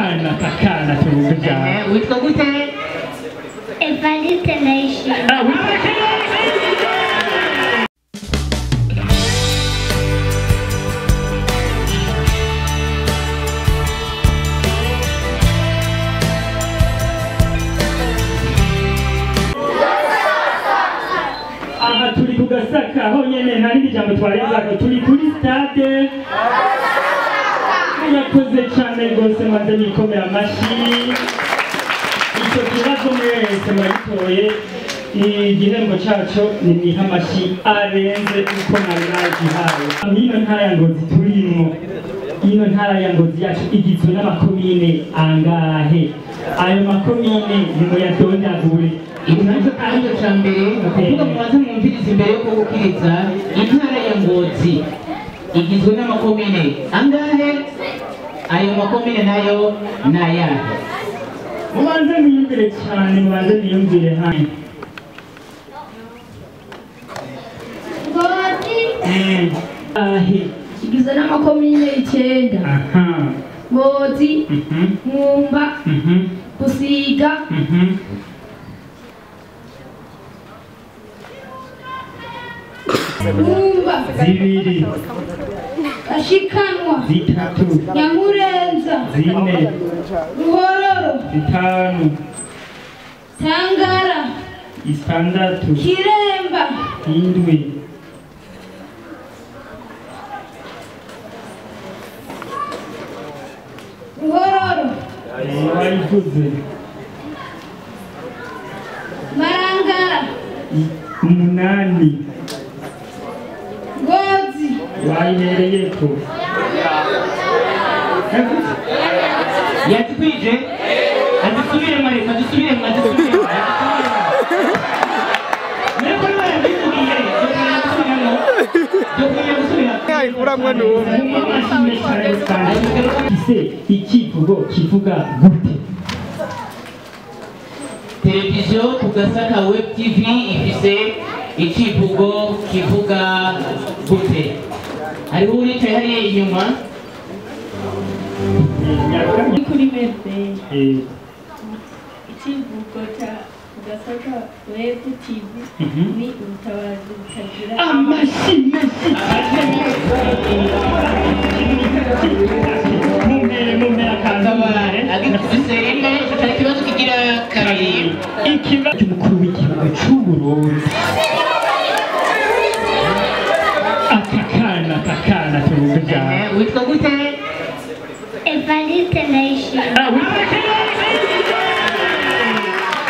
Akana tuvuga. Witwa gute? Evariste Ndayishimiye. Aha turi ku Gasaka honyene nta rindi jambo twarenzako, turi kuri stade. Murakoze cyane rwose, maze nikomera amashyi. Icyo kibazo mwese muragitoye, igihembo cyacu ni mwiha amashyi arenze uko mwari mwagihawe. Mw'ino ntara ya Ngozi turimo, ino ntara ya Ngozi yacu igizwe n'amakomine angahe? Ayo makomine nimuyadondagure. Ikibazo aricyo cya mbere kuvuga mubanze mwumvirize imbere yo gukiriza. Intara ya Ngozi igizwe n'amakomine angahe? Ayo makomine nayo ni ayahe? Mubanze mwiyumvire cyane, mubanze mwiyumvire hano. Ngozi Ahe. Igizwe n'amakomine 9. Aha. Ngozi, Mwumba, Busiga, Mwumba, 2, Gashikanwa, 3, Nyamurenza, 4, Ruhororo, 5, Tangara, 6, Kiremba, 7. Ruhororo, Wayivuze. Marangara, 8. Ngozi. Wayihereyeko. Yatukwije adusubiremo, reka adusubiremo, adusubiremo. Niko yabivugiye, dukwiye gusubiramo. Uramwe n'umwe. Ise ikivugo kivuga gute? Televiziyo ku Gasaka Web TV ifise ikivugo kivuga gute? Hariho uricaye hariya inyuma. Kuri Merveille. Ikivugo cya Gasaka Web TV ni ubutabazi butagira amashyi menshi cyane. Mumpere akantu. Agifise rimwe, hari ikibazo kigira kabiri. Ikibazo cy'umukuru w'igihugu cy'u Burundi. Aka tuvuga. Witwa gute? Evariste Ndayishimiye.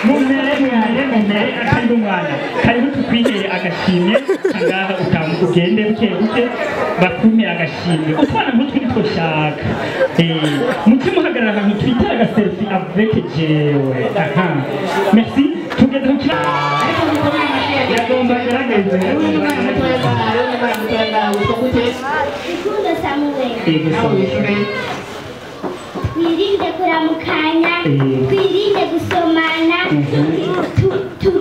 Mumpere akari umwana. Karibu tukwihere agashimwe ngaha utamuka ugende buke buke bakumpe agashimwe. Utwana nk'utwo nitwo shaka. Muce muhagarara ahantu twitera aga selfie avec jewe. Aha. Merci. Tugeze ku kibazo. Yagomba gerageze. Rukundo Samuel. Twirinde kuramukanya, twirinde gusomana,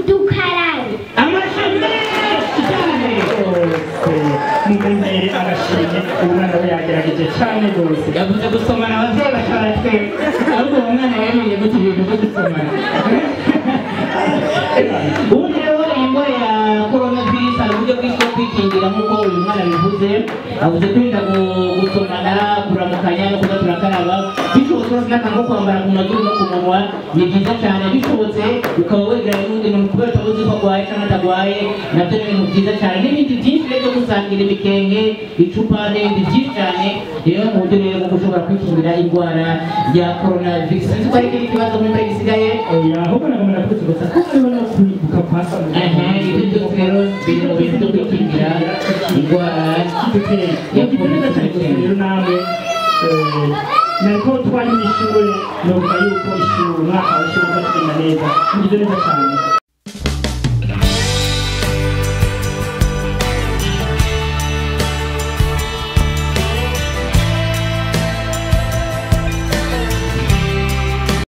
dukarabe. Amashyi menshi cyane rwose. Mumpere agashimwe, umwana we yagerageje cyane rwose. Yavuze gusomana, ababyeyi bashobora twe ahubwo uwo mwana yamenye gute ibintu byo gusomana? Ubundi rero indwara ya coronavirus hari uburyo bwinshi bwo kwikingira nk'uko uyu mwana bivuze. Avuze kwirinda gusomana, kuramukanya no kuza turakaraba. Bishobotse rwose n'akantu ko kwambara ku mazuru no ku munwa ni byiza cyane. Bishobotse ukaba wegeranye n'undi muntu kubera utabuzi ko arwaye cyangwa atarwaye, nabyo ni ibintu byiza cyane. N'ibindi byinshi rero byo gusangira imikenke, icupa n'ibindi byinshi cyane. Rero mu buryo rero bwo gushobora kwikingira indwara ya coronavirus. Sinzi ko hari ikindi kibazo mwumva gisigaye. Oya, ahubwo nagomba kuvuga gusa ko hariho no kwibuka kwa Ibyo byose rero biri mu bintu byo kwikingira indwara ya COVID-19. Rero namwe nariko twari mw'ishure, novuga yuko ishure umwaka w'ishure uza kugenda neza, mugize neza cyane.